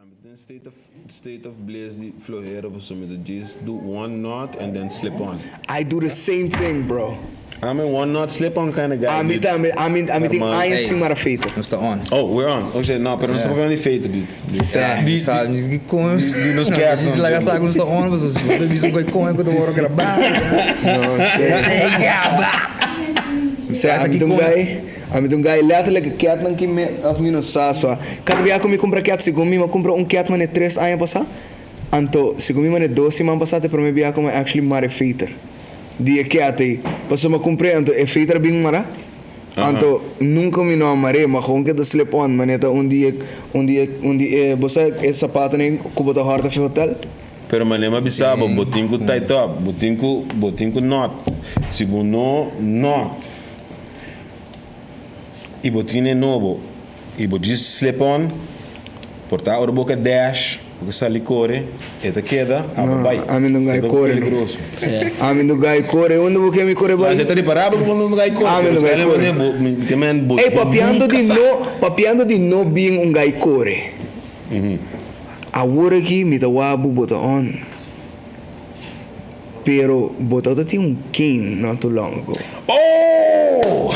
Ami den state of state of bliss di flohera pasobra mi ta djis do one knot and then slip on. I do the same thing bro. I'm a one knot slip on kinda guy Ami dude. tambe, ami ami tin Normal. aña Ey, sin mara feita. nos ta on. Oh, we're on. Oh shit, no, pero nos ta papia di feita dude. Sa. Di, Sa, di, di con di, di nos cats Di laga sa ku nos ta on, pasobra si bo ta bisa ku e con ku ta wòrdu grabá. No, Ey, gaba! Sa, ami ta un guy, ami ta un guy letterlijk cat nan ki me, of mi no sa so. Kada bia ku mi kumpra cat, segun mi, mi a kumpra un cat mane tres aña pasá, anto segun mi mane dos siman pasá ta e prome bia ku mi actually mara e feiter di e cat ei. Pasobra mi a kumpr'é anto e feiter a bin mará, anto nunka mi no a mar'é, ma gewoon keda slip on, mane ta un di e, un di e, un di e, bo sa e sapatonan ku bo ta hòrta fi hotel? Pero manera mi a bisa bo, bo tin ku tight up, bo tin ku, bo tin ku knot. Si bo no knot i bo tin e nobo i bo djis slip on, por ta ora bo ke dash, bo ke sali kore, e ta keda, abo No, bai. ami no gai E ta kore no. peligroso. Ami no gai kore, unda bo ke mi kore bai? Mas e ta riparabel ku bo no gai kore, Ami pero no gai sali kore. manera bo, mi ke men bo Ey, bo papiando nunka di sa. no, papiando di no bin un gai kore. Awor aki mi ta wak bo bo ta on. Pero bo tabata tin un cane not too long ago. Oh!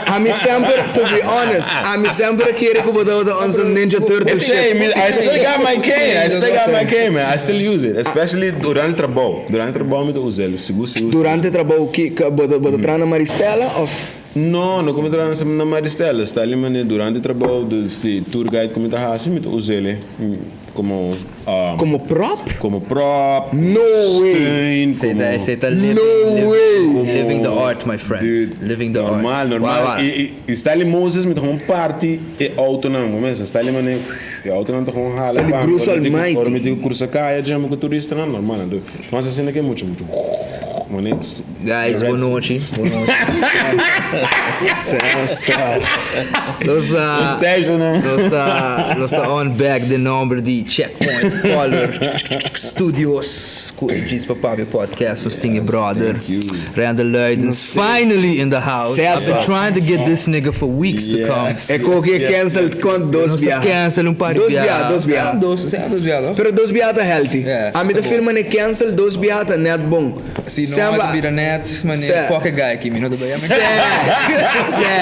Ami semper, to be honest, ami semper a kere ku bo tabata on some Ninja Turtle shit. Hey, mi, I still got my cane, I still got my cane, man. I still use it, especially durante trabou. Durante trabou mi ta usa el, sigur, sigur, sigur. Durante trabou, ki, bo ta, bo ta traha na Maristella of? No, no ku mi ta traha na Maristella. Sta li manera durante trabou, dus di tour guide ku mi ta hasi, mi ta usa el komo. Komo prop? Komo prop, komo No way! steun, Esei ta, komo. esei ta living, No living, way! living the art, my friend. Dude, Living the art. normal, normal. Wou, wou. I, i, i Stanley Moses mi ta gewoon parti e autonan, bo mesa. Stanley mane, e autonan ta gewoon hala Stanley pa mi. Bruce Ora mi tin ku, Almighty. ora mi tin ku krusa kaya djambo ku turistanan, normal. Anto, mas asina ke muchu, muchu, mane. Guys, Red bon Sea. nochi. Bon nochi. Sa, sa. Nos ta, Station, nos ta, nos ta on back den nomber di Checkpoint Color Studios ku e Djis pa Papia Podcast. Nos tin e brother Thank you. Randall Luidens finally in the house. I've been Cesar. trying to get this nigga for weeks to come. Yes. E koki e cancel kont dos Nos a biaha. cancel un par di Dos biaha. biaha, dos biaha. Dos, dos biaha, no? Pero dos biaha ta healthy. Yeah, Ami ta ta bon. firma ne cancel dos biaha ta net bon. Si no Samba. a bira net, mane Sè. fuck e guy aki, mi no ta bai Sè,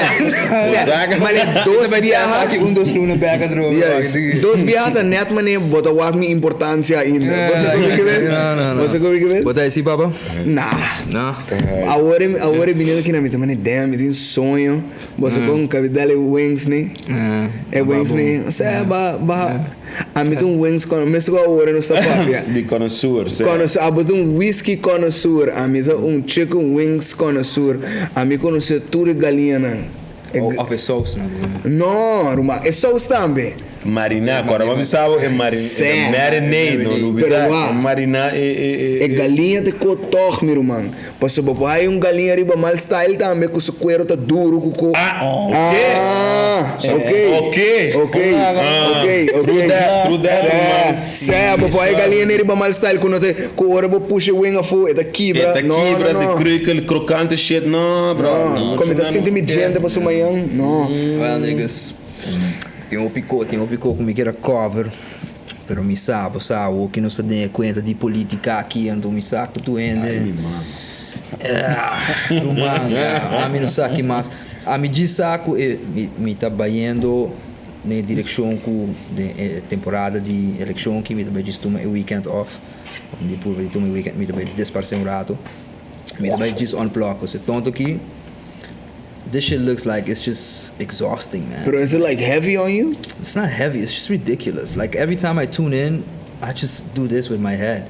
sè, sè. Mane dos biaha. Aki un dos luna bek atrobe. Yes. Dos biaha ta net mane bo ta wak mi importancia ainda. Bo sa ku mi ke ber? No, no, no. Bo sa ku mi ke ber? Bo ta esi papa? Nah. No? Awor e awor e bini aki na mi ta mane damn mi tin soño. Bo sa kon kabi dal e wings ni. E wings ni. Sè ba ba. Ami ta un wings con, mester cu awor nos ta papia. Di connoisseur, sí. Connoisseur, abo ta un whisky connoisseur, ami ta un chicken wings connoisseur. Ami conoce tur e galiñanan. E Oh, of e saus nan. No, ruman, e saus tambe. Mariná, cu ora bisa bo e marin, Sí. e marinade, no lubida, Pero wak, e mariná e, e, e, E galiña ta ko tog, mi ruman. Pasobra bo por haya un galiña riba mal style tambe cu su cuero ta duro cu cu. Ah, ok. Ah, ok. Ok. Ok, ok, ok. True that, true that, Sè, ruman. sè, bo por haya galiña ni riba mal style cu no ta, cu ora bo pusha e wing afo e ta kibra. E ta No, kibra, no, de no. kruikel, krokante shit, no, bro. No, como mi ta sinti mi djente pa su mañan, no. Well niggas, tin hopi ko, tin hopi ko cu mi kier a cover. Pero mi sa, bo sa awo ki nos ta den e kuenta di politika aki, anto mi sa ku tur hende. Ai mi mama. Ruman, ami no sa ki mas. Ami djis sa ku e mi ta bayendo den e direkshon ku den e temporada di elekshon aki mi ta bai djis tuma e weekend off. Mi purba di tuma e weekend, mi ta bai disparsé un rato. Mi ta bai djis unplug, pasobra e tonto aki. This shit looks like it's just exhausting man. Pero is it like heavy on you? It's not heavy, it's just ridiculous. Like every time I tune in, I just do this with my head.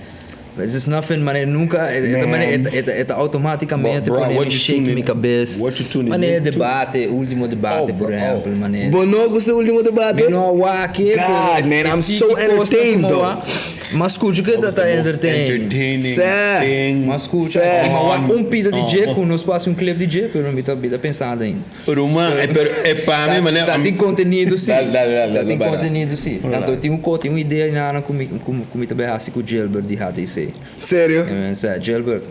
It's just nothing, mane nunca, e ta mane e ta automaticamente Bro, pone what mi you shake tune in- mi cabes. what you tune in Mane to? debate, ultimo debate, Oh, por bro, oh. ehempel, mane. Bo no gusta e ultimo debate? Mi no a wak e, pero God, man, e I'm tiki so cosnan ku entertained mi a though. wak. Ma scucha cu ta ta entertaining. Entertaining Sè. thing. Ma scucha, Sè. mi a wak un pida di dje cu nos pasa un clip di dje, pero mi ta mi ta pensando ainda. Ruman, e pero e pa mi manera. Ta tin contenido si. Dale, dale, dale, Ta tin dale, contenido si. Anto tin un co tin un idea na cu mi cu mi ta bay haci cu Gilbert di HTC. Serio? Sè, Gilbert,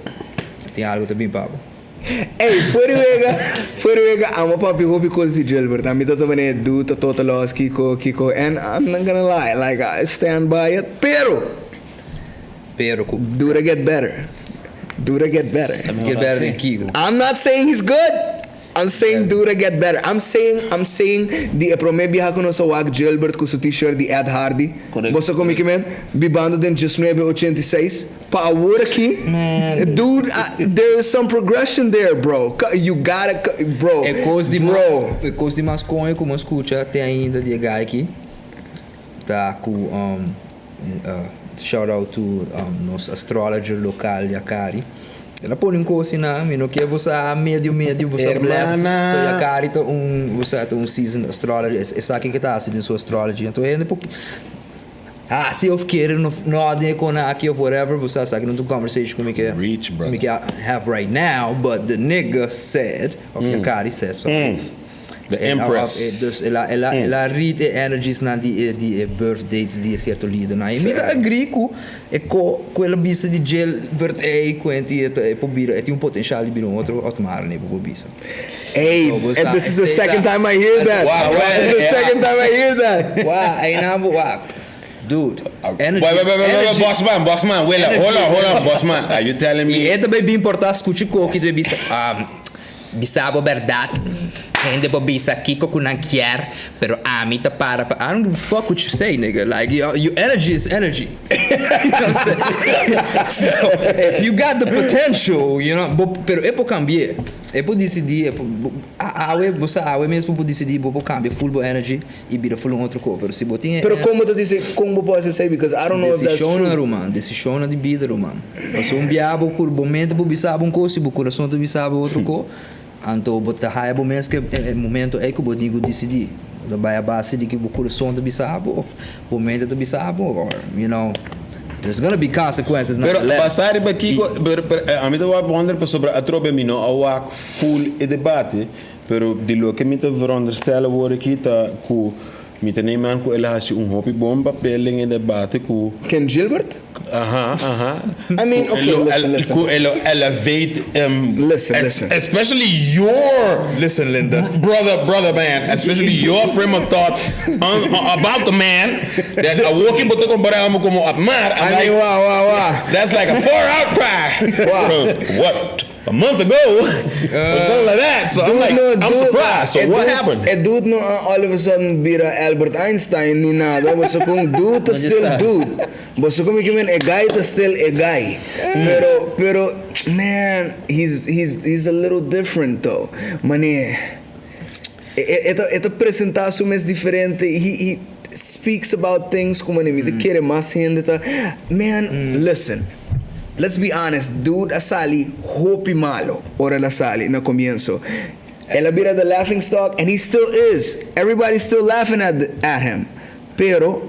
tin algo ta bin pa bo. Ey, fuera wega, fuera wega, amo papi hopi cos di Gilbert. Ami ta tuma ne dude ta total loss, kiko, kiko. And I'm not gonna lie, like, I stand by it. Pero, Pero ku. Dude get better. Dude get better. Get better than kiko. I'm not saying he's good. I'm saying dude get better. I'm saying, I'm saying di e prome biaha ku nos a wak Gilbert ku su t-shirt di Ed Hardy. Correct. Boso komi ki men? Bibando den diesnuebe ochenta i seis. Pa awor aki, dude, there is some progression there, bro. You gotta, bro. E kos di bro. mas, e kos di mas koño ku mi a skucha te ainda di e guy aki ta ku um, shout out to nos astrologer lokal Yakari. El a pone un kos asina, mi no kier bo sa medio medio bo sa bless. Hermana. So Yakari ta un, bo sa, ta un seasoned astrologer. Esaki ke ta hasi den su astrology. Anto hende por hasi of kere no no den e kona aki of whatever, bo sa, esaki no ta un conversation ku mi ke Reach, brother. mi ke have right now, but the nigga said, of Yakari said, sorry. The Empress. Dus el a, el a, el a read e energiesnan di e, di e birth dates di e cierto lidernan. Y mi ta agree cu e co, cu el a bisa di Gilbert ey cu enti e ta, e por bira, e tin un potencial di bira un otro Otmar ne por bisa. Ey, So, bo and sa, this is the esey second ta- time I hear that. Wow, This is the second time I hear that. Wow, ey nan bo, wow. Dude, energy, Wait, wait, wait, wait, wait, energy. boss man, boss man, wait, Energy hold on, is hold on, energy. boss man. Are you telling me? Y e ta bay bin por ta scuchi coki ta bay bisa, um, Bisa bo berdad, hende por bisa kico cu nan kier, pero ami ta para pa, I don't give a fuck what you say nigga, like your, your energy is energy. You know what I'm saying? So, if you got the potential, you know, bo, pero e por cambie, e por dicidi, e por, bo, awe, bo sa awe mes bo por dicidi, bo por cambia full bo energy y bira full un otro co, pero si bo tin e. Pero con bo ta dici, con bo por haci esey? Because I don't know if that's true. Decisionnan ruman, decisionnan di bida ruman. Pasobra un bia bo cur, bo mente por bisa bo un cos y bo curason ta bisa bo otro cos, anto bo ta haya bo mes ke e momento ey cu bo tin cu dicidi. Bo ta bay a base di ki bo curason ta bisa bo of bo mente ta bisa bo or you know, there's gonna be consequences Pero nonetheless. basa riba kico, pero, pero ami ta wak wonder pasobra atrobe mi no a wak full e debate, Pero di loke mi ta veronderstel awor aki ta ku mi ta neem aan ku el a hasi un hopi bon papel den e debate ku. Ken Gilbert? Aha, aha. I mean, Ku okay, e lo listen, listen, ku e lo elevate Listen, listen. Especially your Listen, Linda. brother, brother man, especially your frame of thought on, about the man that awor ki bo ta compara amo como Otmar, I'm I mean, like, wa, wa, wa. that's like a far out cry Wow. from what? A month ago, or something like that. So I'm like, no, I'm dude, surprised. So e what dude- happened? E dude no a all of a sudden bira Albert Einstein ni nada. Boso kung dude ta still dude. Boso kung mi kimen e guy ta still e guy. Pero, pero, man, he's, he's, he's a little different though. Mane, e, e, e ta, e ta presenta su mes diferente. He, he speaks about things ku mane mi ta kere mas hende ta. Man, listen. Let's be honest, dude a sali hopi malo ora el a sali na comienzo. El a bira the laughing stock and he still is. Everybody's still laughing at at him. Pero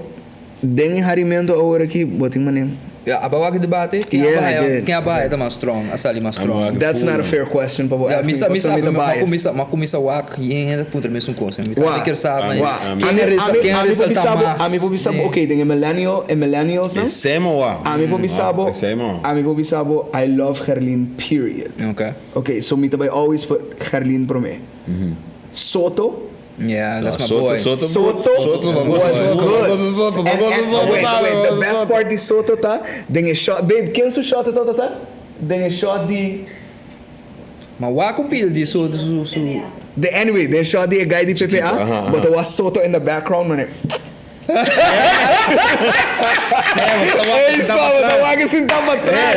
den e harimento awor aki bo tin manera. Ya, aba wak e debate? Ken a Yeah, I bahaya, did. ken a bahaya ta mas strong, a sali mas strong? That's not a fair question pa bo Ya, ask mi me sa, mi pasobra sa, mi ta mi a bias. cuminsa, mi a cuminsa wak y e hende a puntra mesun cos. Mi ta Wak, kier sa, wak. ken Ami, a ami, resa, ken a ami por resalta bisa bo, mas? ami por bisa bo, okay, den e millennial, e millennials nan. Esei mo wak. Ami por bisa bo, Esei mo. ami por bisa bo, I love Gerlin, period. Okay. Okay, so mi ta bay always put Gerlin prome. Soto. Yeah, that's my Soto, boy. Soto, Soto, Soto, was good. Soto, And, and, oh, wait, wait, the best part di Soto ta, den e shot, babe, ken su shot e tabata ta? Den e shot di, Ma wak un pida di Soto su, su. The anyway, den shot di e guy di PPA, aha, aha. but was Soto in the background, mane. Ey, Soto, ta wak e sinta pa tras.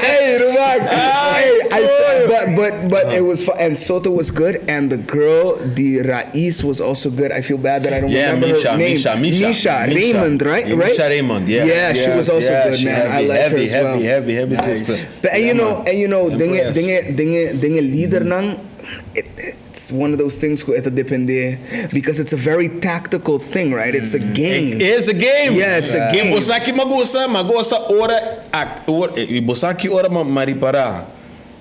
Ey, ruman. Ey, I said, but, but, but it was fun. And Soto was good, and the girl, di Raiz, was also good. I feel bad that I don't Yeah, remember Misha, her name. Misha, Misha. Misha, Misha. Raymond, right? Yeah, right? Misha Raymond, yeah. Yeah, she was also yeah, good, she man. I heavy, liked her heavy, as well. Heavy, heavy, heavy sister. But, and Yeah, you know, man. and you know, den e, Empress. den e, den e, den e lidernan, it, It's one of those things ku e ta depende because it's a very tactical thing, right? It's a game. It is a game. Yeah, it's a game. Bo sa ki m'a gosa, m'a gosa ora ak ora i bo sa ki ora m'a m'a ripará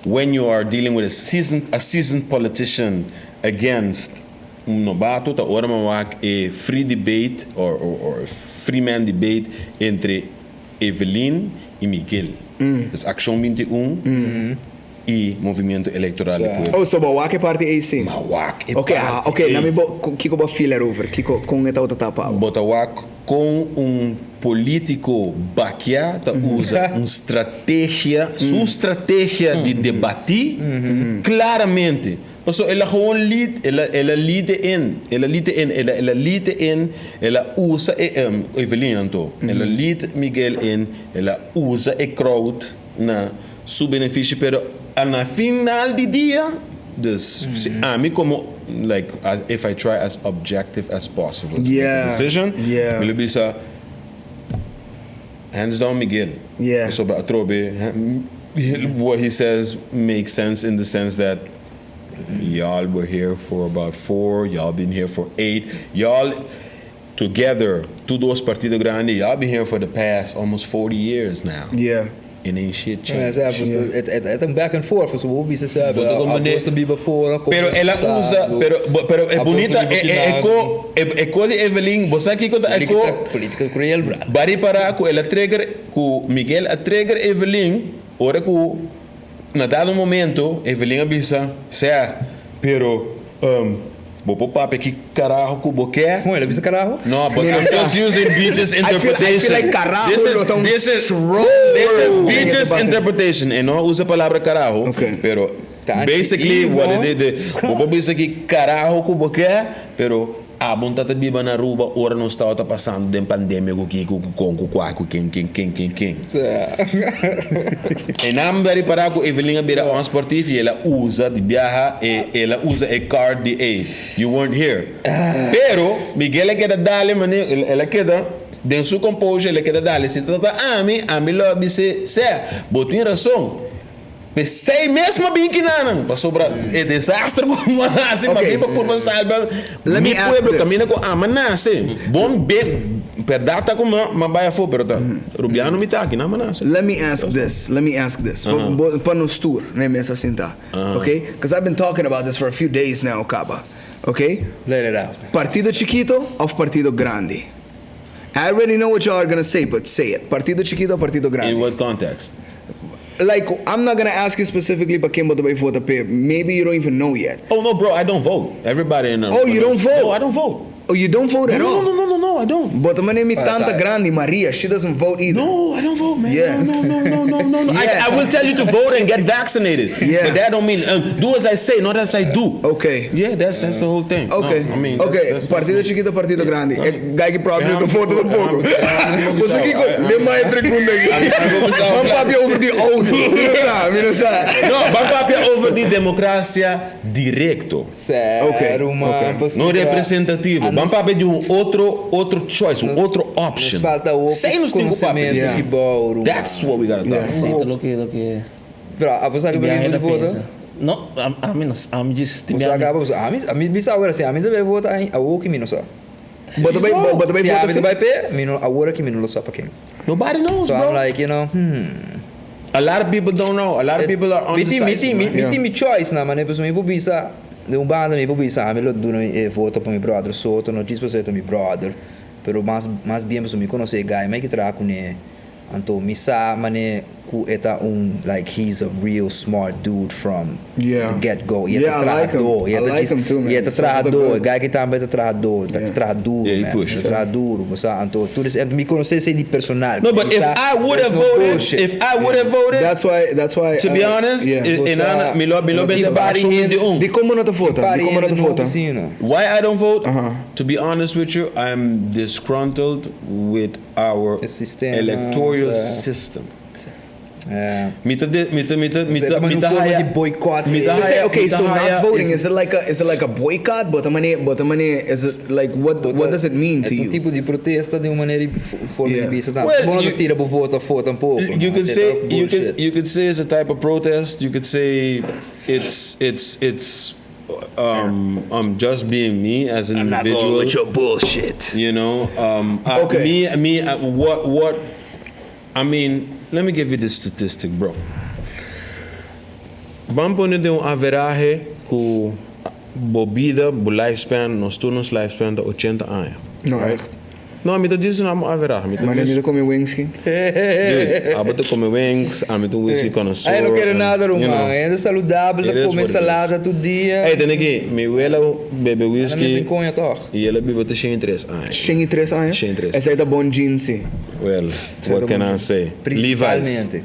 when you are dealing with a seasoned a seasoned politician against un nobato ta ora m'a wak e free debate or or or free man debate entre Evelyn i Miguel. Dus Akshon 21. e movimiento electoral di pueblo. Oh, so bo wak e parti ei si? Ma wak e Ok, ah, parti ok, ei. na mi bo, kiko bo feel erover? Kiko, kon e tabata ta pa bo? Bo ta wak kon un politico bakia ta usa un strategia, su strategia di debati claramente. Pasobra el a gewoon lead, el a, el a lead e in, el a lead e in, el a, el a lead e in, el a usa e, Evelyn anto, el a lead Miguel in, el a usa e crowd na su beneficio, pero a na final di dia, dus si ami como, like, as if I try as objective as possible to make a decision, mi lo bisa, hands down Miguel. Pasobra atrobe, what he says makes sense in the sense that y'all were here for about four, y'all been here for eight, y'all together, tur dos partido grandi, y'all been here for the past almost 40 years now. It ain't shit changed. Ja, pues, e ta un back and forth, pues bo bisa sa, Bo ta comprende? abos ta biba fora, como Pero el a usa, pero, pero e Abos ta bunita, biba e, e, e kinan. ko, e, e ko di Evelyn, bo sa kiko ta e ko, Politica cruel, bra. Bari para ku el a trigger, ku Miguel a trigger Evelyn, ora ku na dado momento Evelyn a bisa, sea, pero, bo por papia ki carajo ku bo ke. Con el a bisa carajo? No, but I'm just using Beach's I feel, interpretation. I feel like carajo This is, lo ta un this is, strong this is word. Beach's interpretation. E no a usa palabra carajo, Okay. pero Ta basically anti-evil. what it did, bo por bisa ki carajo ku bo ke, pero abo no ta ta biba na Aruba ora nos tabata pasando den pandemia ku ki, ku kon, ku kua, ku ken, ken, ken, ken, ken. E nan a ripará ku Evelyn a bira onsportief i el a usa di biaha e el a usa e card di ey, you weren't here. Pero Miguel a keda dale mane, el a keda den su composure, el a keda dale. Si ta ta ami, ami lo a bis'é, Sè, bo tin rason. P'esei mes m'a bin kinanan, pasobra e desaster ku m'a hasi, m'a bin pa purba salba mi pueblo kaminda ku ami a nase. Bon be, bèrdat ta ku m'a bai afó, pero ta rubiano mi ta aki, nan m'a nase. Let me ask this, let me ask this, pa nos tur na e mesa sintá, ok? Cause I've been talking about this for a few days now, kaba, ok? Let it out. Partido chikito òf partido grandi? I already know what y'all are gonna say, but say it. Partido chikito of partido grandi? In what context? Like, I'm not gonna ask you specifically pa ken bo ta bay vota p'e. Maybe you don't even know yet. Oh no bro, I don't vote. Everybody in Oh, you don't vote? No, I don't vote. Oh, you don't vote at No, all? no, no, no, no, I don't. Bo ta manera mi tanta grandi, Maria, she doesn't vote either. No, I don't vote, man. Yeah. No, no, no, no, no, no. Yeah. I will tell you to vote and get vaccinated. Yeah. But that don't mean do as I say, not as I do. Okay. Yeah, that's the whole thing. Okay. No, I mean, that's, okay. that's partido chikito, partido grandi. E guy ki propio ta vota tampoco. Déjame Boso kiko, le mai pregunta aki. Ban papia over di auto. Mi no sa, mi no sa. No, ban papia over di democracia directo. Ser humano. No representativo. Ban papia di un otro otro choice, un otro option. Nos falta hopi Esei nos tin ku papia. conocimento di bou, ruman. That's what we gotta talk Sí, about. ta loke loke Pero a bo sa ki bo biahe ta ta vota? pensa. No, ami no sa, ami djis tin Bo sa biahe. kaba bo sa. Ami ami bisa awor asi, ami ta bai vota awor ki mi no sa. Bo ta bai bo ta bai Si vota ami si? ta bai p'e, mi no awor aki mi no lo sa pa ken. Nobody knows, So bro. I'm like, you know, hmm. A lot of people don't know. A lot of people are Mi tin, mi tin, mi, undecisive. mi tin mi choice na manera pasobra mi por bisa, den un banda mi por bisa ami lo duna e voto pa mi brother Soto, no djis pasobra e ta mi brother, pero mas, mas bien pasobra mi conoce e guy, mi a traha cune, anto mi sa mane cu e ta un, like he's a real smart dude from Yeah. the get go, y e Yeah, ta I like him. trahador, y e I ta like djis, him too, man. y e ta Soto ta trahador, good. e guy aki tambe ta trahador, ta traha duro, Yeah, he man, push. ta traha duro, bo sa, anto tur es, anto mi conoce esey di personal. No, but Mi if sa, I would there's have no voted, bullshit. if I would have voted, That's why, that's why. to be honest, yeah. in Bosa- mi lo mi lo no besa tin bari hende- hende un. Di como no ta vota? Di como no ta vota? Why I don't vote? Uh-huh. To be honest with you, I'm disgruntled with our E sistema, electoral yeah. system. Yeah. Mi ta de, mi ta mi ta mi ta Esei mi ta ta un forma haya di boycott. Mi ta You say haya okay, mi ta so not haya voting is it like a is it like a boycott? Bo ta mane bo ta mane is it like what what does it mean to E ta un you? tipo di protesta di un manera di forma di Yeah. bisa tambe. Well, Bo no ta you- tira bo voto afo tampoco. You no? could Esei say ta you could bullshit. you could say it's a type of protest. You could say it's it's it's um um just being me as an individual. your bullshit. You know, um, Okay. me, me, what, what? I mean, let me give you this statistic, bro. Ban pone den un averahe ku bo bida, bo lifespan, nos tur nos lifespan ta 80 aña. No, echt. No, mi ta djis duna un averahe. Mi ta Mane mi djis ta come wings ki. Dude, abo ta come wings, ami ta un whisky connoisseur. Ay, no kere nada, you know. ruman. Hende saludabel It ta is come what it is. salada tur dia. Ey, tende aki, mi wela bebe Ana mester whisky coña toch? y el a biba te 103 aña. 103 aña? 103. Esey ta bon jeans si. Well, what can I say? Levi's. Principalmente.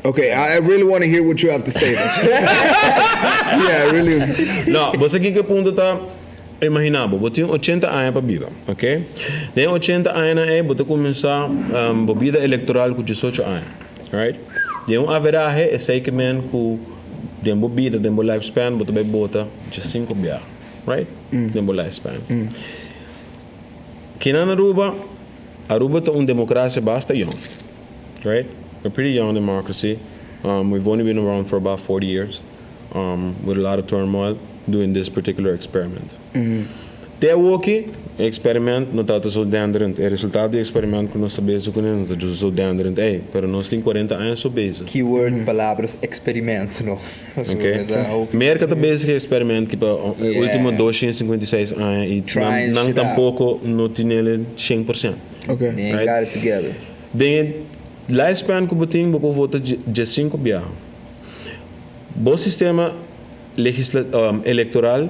Okay, I really want to hear what you have to say. yeah, I really. No, bo sa kiko e punto ta? Imagina bo, bo tin ochenta aña pa biba, ok? Den e ochenta añanan ei bo ta kuminsá bo bida elektoral ku diesocho aña, right? Den un averahe esei ke men ku den bo bida, den bo lifespan bo ta bai bota diesinko biaha, right? Den bo lifespan. Kinan Aruba, Aruba ta un demokrasia basta yong, right? A pretty young democracy, we've only been around for about 40 years. With a lot of turmoil doing this particular experiment. Te awoki, e experiment no tabata so denderend. E resultado di e experiment ku nos ta bezig kuné no ta so denderend ei, pero nos tin cuarenta aña so bezig. Keyword, palabras, experiment, no. Ok. Merka ta bezig e experiment ki pa e ultimo 256 aña i nan tampoco no tinele 100%. Ok. They ain't got it together. Den e lifespan ku bo tin bo por vota 15 biaha. Bo sistema legisla electoral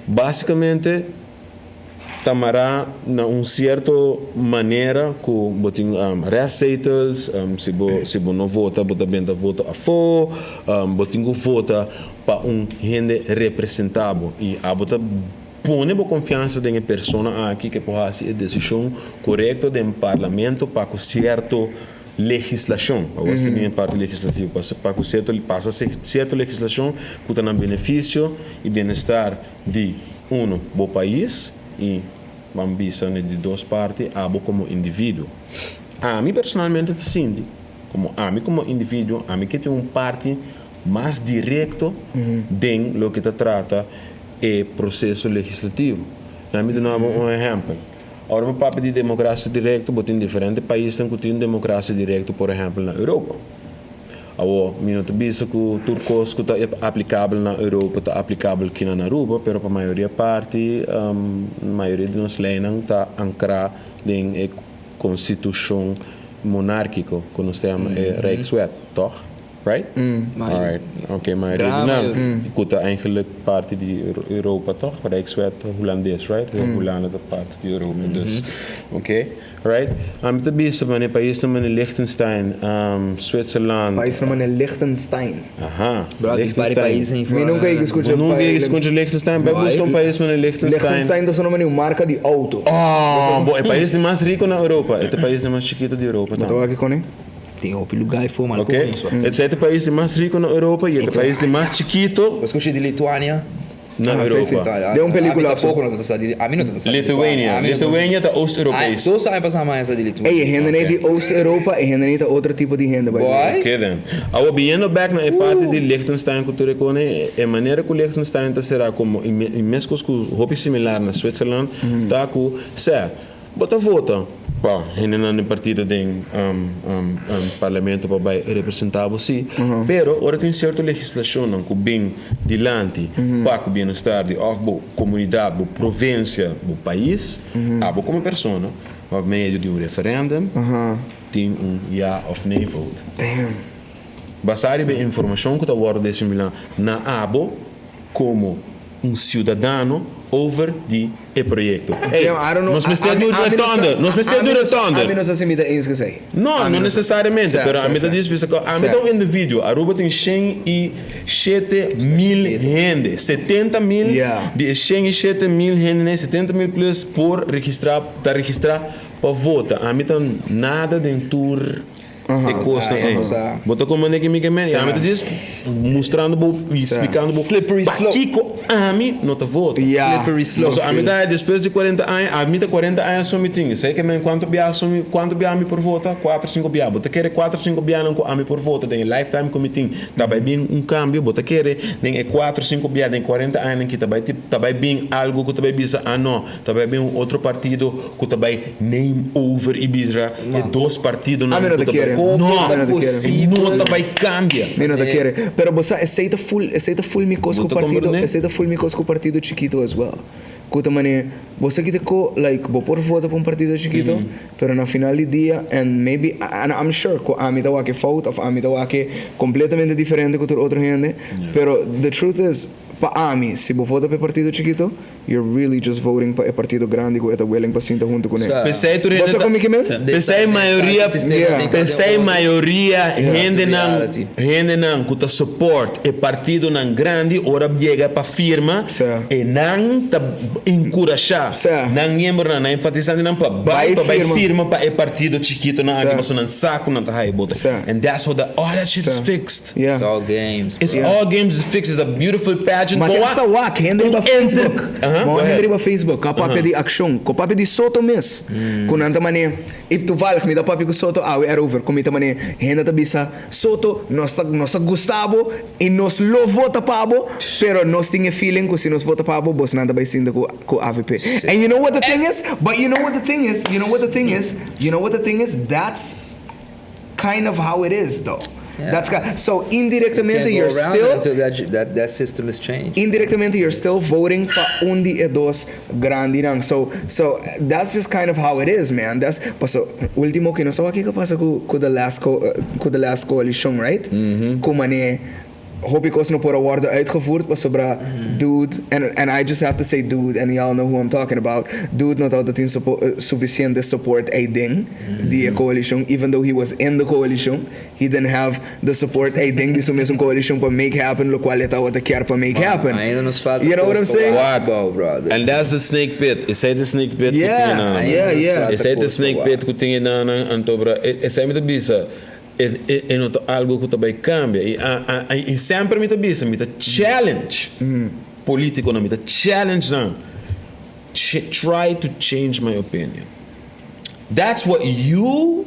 basicamente ta mará na un cierto manera cu bo tin restzetels, si bo si bo no vota bo ta benta voto afó, bo tin cu vota pa un hende representa bo y abo ta pone bo confiansa den e persona aki ke por haci e decision corecto den parlamento pa cu cierto legislashon, awor si bin e parti legislativo, pa pa ku sierto pasa sierto legislashon ku ta na benefisio i bienestar di uno bo pais i ban bisa na di dos parti abo komo individuo. Ami personalmente ta sinti komo ami komo individuo ami ke tin un parti mas direkto den loke ta trata e proseso legislativo. Ami duna bo un ehèmpel. Ora bo papia di demokrasia direkto, bo tin diferente paisnan ku tin demokrasia direkto, por ehèmpel na Europa. Awor, mi no ta bisa ku tur kos ku ta aplikabel na Europa ta aplikabel kina na Aruba, pero pa mayoria parti, mayoria di nos leinan ta ankrá den e konstitushon monárkiko ku nos ta yama e Rijkswet, tòg? Right? Alright. Ok, mayoria di nan ku ta eigenlijk parti di Europa toch? Rijkswet Hulandes, right? Hulanda ta parti di Europa, dus. Ok, right? Ami ta bisa manera paisnan manera Liechtenstein, Zwitserland. Paisnan manera Liechtenstein. Aha, Bro, tin pari Liechtenstein. pais Mi nunka a skucha Bo nunka a skucha Liechtenstein? Bai buska un pais manera Liechtenstein. Liechtenstein ta sona manera un marka di auto. Oh, bo, e pais di mas riko na Europa. E ta e pais di mas chikito di Europa Bo ta tambe. wak kone? Tin hopi lugar e forma Ok, e ta e pais di mas rico na Europa y e ta e pais di mas chikito Bo scucha di Lituania? na Ah, si, si. Europa. Den un pelicula Ami tampoco no ta sa di ami no ta sa di Lithuania, Lithuania ta Oost-Europees. Dos aña pasa mi a sa di Lituania. Ey, e hende nei di Oost-Europa, e hende nei ta otro tipo di hende by the way. Ok den. Awor biniendo bek na e parti di Liechtenstein ku tur e kone, e manera ku Liechtenstein ta sera komo i meskos ku hopi similar na Zwitserland ta ku sè Bo ta vota pa hendenan den partido den parlamento pa bai representa bo si, pero ora tin cierto legislacionnan cu bin dilanti pa cu bienestar di of bo comunidad, bo provincia, bo pais, abo como persona pa medio di un referendum tin un ja of nee vote. Basa riba e informacion cu ta wordo disimila na abo como un ciudadano over di e proyecto. Ey, nos mester dura e tonder, nos mester dura e tonder. Ami no sa si mi ta eens cu esey. No, no necesariamente, pero ami ta dici cu ami ta un individuo. Aruba tin 107 mil hende, 70 mil di e 107 mil hende, 70 mil plus por registra, ta registra pa vota. Ami ta nada den tur e cosnan ey. Bo ta comprende ki mi ke men? Ami ta djis mustrando bo y splikando bo pakiko ami no ta vota. Pasobra ami ta despues di 40 aña, ami ta 40 aña so mi tin. Esey ke men cuanto biaha so mi, cuanto biaha mi por vota? Cuatro, cinco biaha. Bo ta kere cuatro, cinco biahanan cu ami por vota den e lifetime cu mi tin ta bay bin un cambio? Bo ta kere den e cuatro, cinco biaha den 40 añanan ki ta bay ta bay bin algo cu ta bay bisa ah no, Ta bai bin un otro partido cu ta bai neem over y bira e dos partidonan Ami no cu ta ta bai. kere. No, Ami no ta kere. no ta bai cambia. Mi no ta kere. Pero bo sa esey ta full, esey ta full mi cos Bo cu ta partido, comprende? esey ta full mi cos cu partido chikito as well. Ku ta manera, bo sa kita ko, like, bo por vota pa un partido chikito, pero na final di dia, and maybe, and I'm sure ku ami ta wak e fout of ami ta wak e completamente diferente ku tur otro hende, pero the truth is, pa ami, si bo vota pa e partido chikito, you're really just voting pa e partido grandi ku e ta willing pa sinta huntu kuné. P'esei tur Bo hende sa ta, kon mi ke men? p'esei mayoria, p'esei mayoria hendenan, hendenan ku ta support e partidonan grandi ora yega pa firma, e nan ta enkurashá nan miembronan, nan enfatisante nan pa bai pa bai firma pa e partido chikitonan aki pasobra nan sa ku nan ta haya bota. And that's how the all that shit is fixed. It's all games, bro. It's all games is fixed. It's a beautiful pageant. Ma Bo te a hasta wak hende riba Facebook. Go Bo hende ahead. riba Facebook a papia di akshon. Ku papia di Soto mes. Ku nan ta manera, i toevallig mi ta papia ku Soto awe erover. Ku mi ta manera, hende ta bisa, Soto, nos ta nos ta gusta bo y nos lo vota pa bo, pero nos tin e feeling cu si nos vota pa bo, bosnan ta bay sinta cu cu avp. And you know what the thing is? But you know what the thing is? You know what the thing is? You know what the thing is? That's kind of how it is though. That's ki so indirectamente You you're can't go around it still until that, that, that system is changed. indirectamente you're still voting pa un di e dos grandinan. So so that's just kind of how it is man. That's paso ultimo ki nos a wak kiko pasa ku ku the last co ku the last coalition right? Ku mane hopi kos no por a wordo uitgevoerd pasobra dude and and I just have to say dude and y'all know who I'm talking about dude no tabata tin supo suficiente support eiden di e coalition even though he was in the coalition. He didn't have the support ey den di su mesun coalition pa make happen locual e tawata kier pa make happen. Ainda nos falta You know what I'm cos pa saying? wak, bou, brother. And that's the snake pit. Esey ta snake pit cu tin Yeah, enanan. yeah, yeah. Esey ta Falta cos pa snake wak. pit cu tin enanan anto bra esey mi ta bisa e e e no ta algo cu ta bay cambia y a a y semper mi ta bisa mi ta challenge politiconan mi ta challenge nan try to change my opinion. That's what you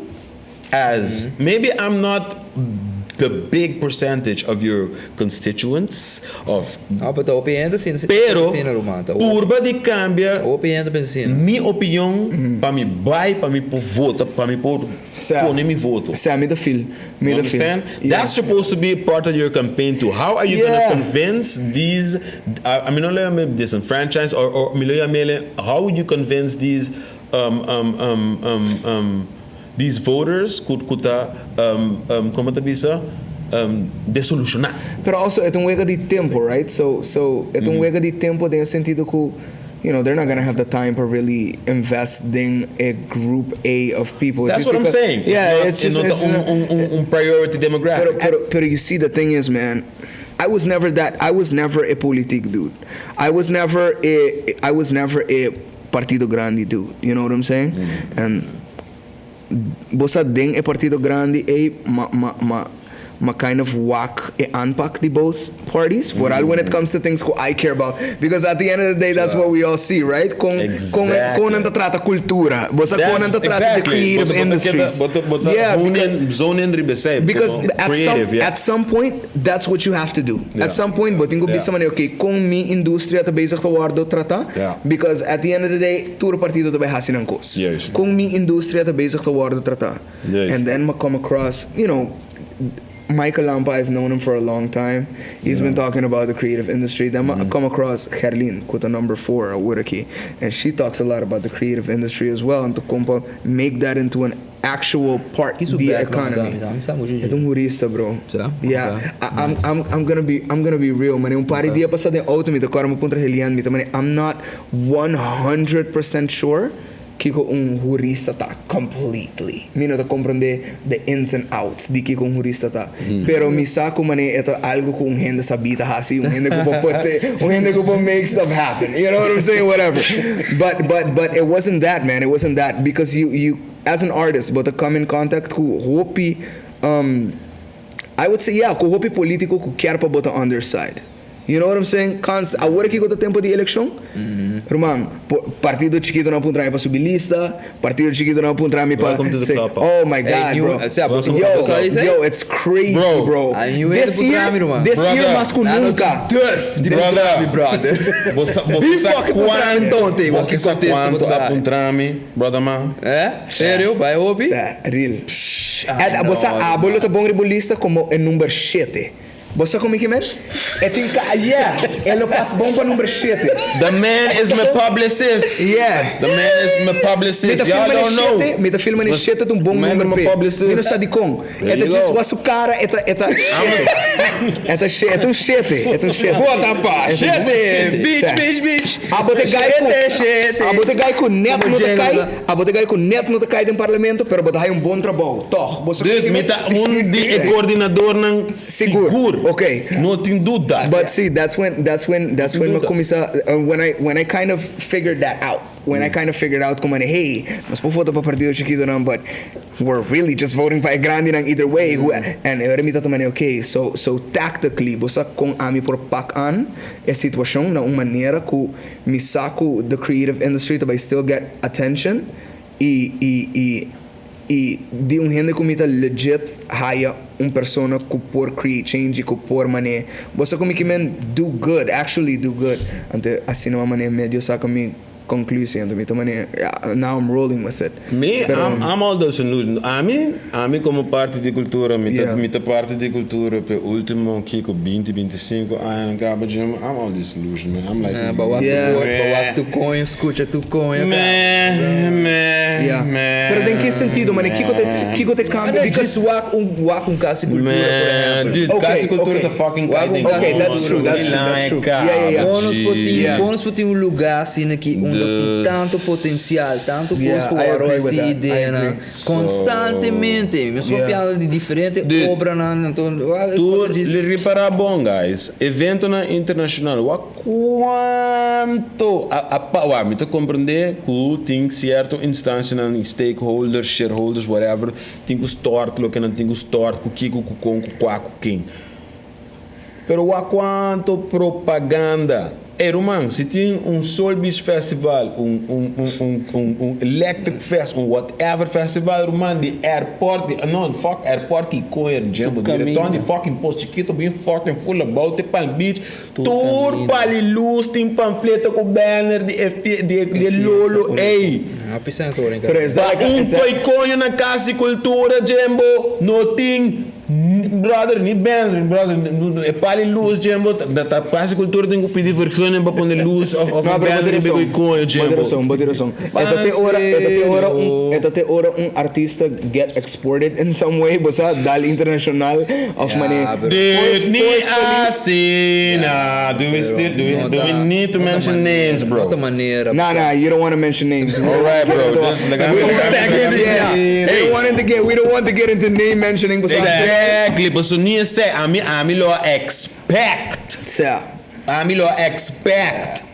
as maybe I'm not the big percentage of your constituents of No, pero ta hopi hende asina si pero asina ruman ta hopi purba di cambia hopi hende pensa asina. mi opinion pa mi bay pa mi por vota pa mi por Sa pone mi voto. Sa mi ta feel mi You ta feel understand? Yeah. That's supposed to be part of your campaign too. How are you gonna Yeah. convince these I mi no lo yama disenfranchised or or mi lo yam'e how would you convince these um um um um um These voters ku ku ta komo ta bisa desolushoná. Pero also e ta un wega di tempo right? So so e ta un wega di tempo den e sentido ku you know they're not gonna have the time pa really invest den e group A of people That's just what I'm because saying. yeah It's it's just not it's e no ta un un un priority demographic. Pero pero pero you see the thing is man I was never that I was never a politiek dude I was never a I was never a partido grandi dude you know what I'm saying and Bo sa den e partido grandi ey ma ma ma ma kind of wak e aanpak di both parties vooral when it comes to things ku I care about because at the end of the day that's what we all see right con con con nan ta trata cultura bo sa con nan ta trata the creative industries yeah zone in riba esey because at some at some point that's what you have to do at some point bo tin ku bisa manera okay con mi industria ta bezig ta wordo trata because at the end of the day Tur partido ta bai hasi nan kos. Juist. Kon mi industria ta bezig ta wordo tratá. Juist. And then m'a come across, you know, Michael Lampa, I've known him for a long time. He's been talking about the creative industry. Then m'a come across Gerlien, ku ta number four awor aki. And she talks a lot about the creative industry as well. Anto kon pa make that into an actual part Ki su di e background economy. ta? Mi sa muchu E ta un hurista, bro. Sa? Yeah. Okay. I, I'm, I'm, I'm gonna be, I'm gonna be real, man. Un par di dia pasa den auto mi ta kòrda mi puntra Helian, mi ta mane, I'm not 100% sure kiko un hurista ta completely. Mi no ta komprondé the ins and outs di kiko un hurista ta. Pero mi sa ku mane e ta algu ku un hende sabí ta hasi, un hende ku por put, un hende ku por make stuff happen. You know what I'm saying? Whatever. But, but, but it wasn't that, man. It wasn't that. Because you, you, As an artist bo ta come in contact cu hopi um I would say yeah cu hopi politico cu kier pa bo ta on their side. You know what I'm saying? Const awor aki cu ta tempo di eleccion ruman po partido chikito nan a puntra mi pa subi lista, partido chikito nan a puntra mi pa Welcome to the say club, pa. oh my Hey, God new bro. sea, bo Welcome Yo to the club. yo it's crazy Bro. bro. A new era This puntra mi year ruman. this year Brother. mas cu Nan no nunca. durf di Brother. puntra mi brother. Bo sa bo Be sa fucking puntra mi cuanto tonte, bo wak sa contexto bo cuanto ta a bay. puntra mi brother man. Eh? Serio? Bai hopi? Sa, real. Ay, Ed, bo sa no, abo lo ta bon riba lista como e number shete. Bo sa con mi kimen? E tin ca, yeah, e lo pas bon pa number shete. The man is my publicist. Yeah. The man is my Mi publicist. ta Y'all filma don't know. shete, mi ta filma ni shete ta un bon Man number my p'e. publicist. Mi no sa dicon. There E ta you djis go. wak su cara, e ta, e ta shete. E ta shete, e ta un shete, e ta un shete. Bo ta pa shete, bitch, Sa. bitch, bitch. Abo ta guy ku, Shete, shete. abo ta guy ku net Como no ta jingle kai, ta. abo ta guy ku net no ta kai den parlamento, pero bo ta haya un bon trabou, toch? Bo sa Dude, mi ta un di e coordinadornan Sigur. sigur. Ok. No tin duda. But see, that's when that's when that's when mi duda. cuminsa when I when I kind of figured that out. When I kind of figured out como hey, nos por vota pa partido chikitonan, but we're really just voting pa e grandinan either way. Who, and e ora mi ta tuma okay, so so tactically bo sa con ami por pak aan e situacion na un manera cu mi sa cu the creative industry ta bay still get attention y y y y di un hende cu mi ta legit haya un persona cu por create change y cu por mane bo sa cu mi kimen do good, actually do good. Anto asina mane medio saca mi conclusie anto mi ta mane yeah, now I'm rolling with it. Mi, Pero I'm, I'm all disillusioned. Ami, ami como parti di cultura, mi ta, Yeah. mi ta parti di cultura pe ultimo kiko 20, 25 aña caba Jim, I'm all disillusioned, man. I'm like, Eh, ba wak Yeah. tu coño, ba wak tu coño, scucha tu coño. meh, meh, Yeah. meh. Pero den ki sentido, mane? Kiko te kiko te cambia? Because Because wak un wak un Cas di Cultura, por Man, ehempel. dude, Okay, Cas di Cultura okay. ta fucking Wak un Cas Okay, that's true, that's true, that's true. Yeah, yeah, yeah. Kon nos por tin, Yeah. kon nos por tin un lugar asina aki unda tin Dus. tanto potencial, tanto Yeah, cos cu I waro agree with haci that. I ideanan agree. constantemente. Mi Yeah. papiando di diferente Dude, obranan, anto, ah, Tur cu dis- ripara bon guys, eventonan internacional, wak cuanto a a pa wak mi ta comprende cu tin cierto instancianan y stakeholders, shareholders, whatever, tin cu stort loke nan tin cu stort, cu kico, cu con, cu cua, cu ken. Pero wak cuanto propaganda. Ey ruman, si tin un Soul Beach Festival, un un un un un un Electric Fest, un whatever festival ruman di airport di no fuck airport ki koer djembo Tur di reton di caminda. fucking Pos Chikito bin fucking full about te Palm Beach Tur tur caminda. pali luz tin pamfleto cu banner di e fie di e di e lolo ey. Ah, pisa en toren, Pero is dat Pa un is dat koy coño na Cas di Cultura djembo no tin Brother, ni ben, brother, e pali luz djembo, ta ta Cas di Cultura tin ku pidi vergunning pa pone luz of of No, un pero banner bo tin riba rason. e coño Bo tin djembo. rason, bo tin rason. E ta te ora, e ta te ora un, e ta te ora un artista get exported in some way, bo sa, dal internacional of Ja, mane. pero- Dude, Force- ni forcefully. asina. Do we still, do we, do we need to mention names, bro? No ta manera. Nah, nah, you don't wanna mention names. All right, bro. Just like We don't want to get, yeah. We don't want to get, we don't want to get into name mentioning. Pasobra Exactly, pasobra ni esei, ami, ami lo a expect. Sea. Ami lo a expect.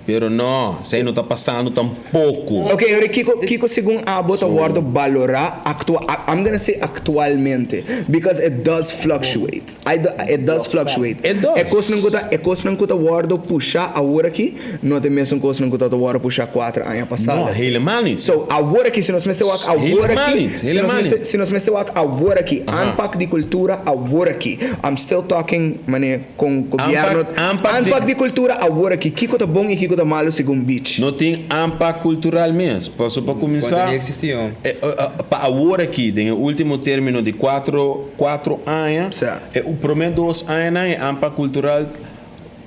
Pero no, esei no ta pasando tampoco. Ok, ora kiko, kiko segun abo ta wordo balora actua, I'm gonna say actualmente, because it does fluctuate. I do, it does fluctuate. It does. E cosnan cu ta, e cosnan cu ta wordo pusha awor aki, no ta e mesun cosnan cu ta ta wordo pusha cuater aña pasa. No, let's say. helemaal niet. So, awor aki, si nos mester wak awor Helemaal aki, niet, si nos helemaal mester, niet. si nos mester wak awor aki, aanpak di cultura awor aki. I'm still talking, mane, con gobierno. Aanpak, aanpak di- Aanpak di cultura awor aki. Kico ta bon y kico ta malo segun Beach? No tin aanpak cultural mes. Paso pa cuminsa. Cuando ni existi, oh. E, pa awor aki, den e ultimo termino di cuatro, cuatro aña, Sa. e prome dos añanan e aanpak cultural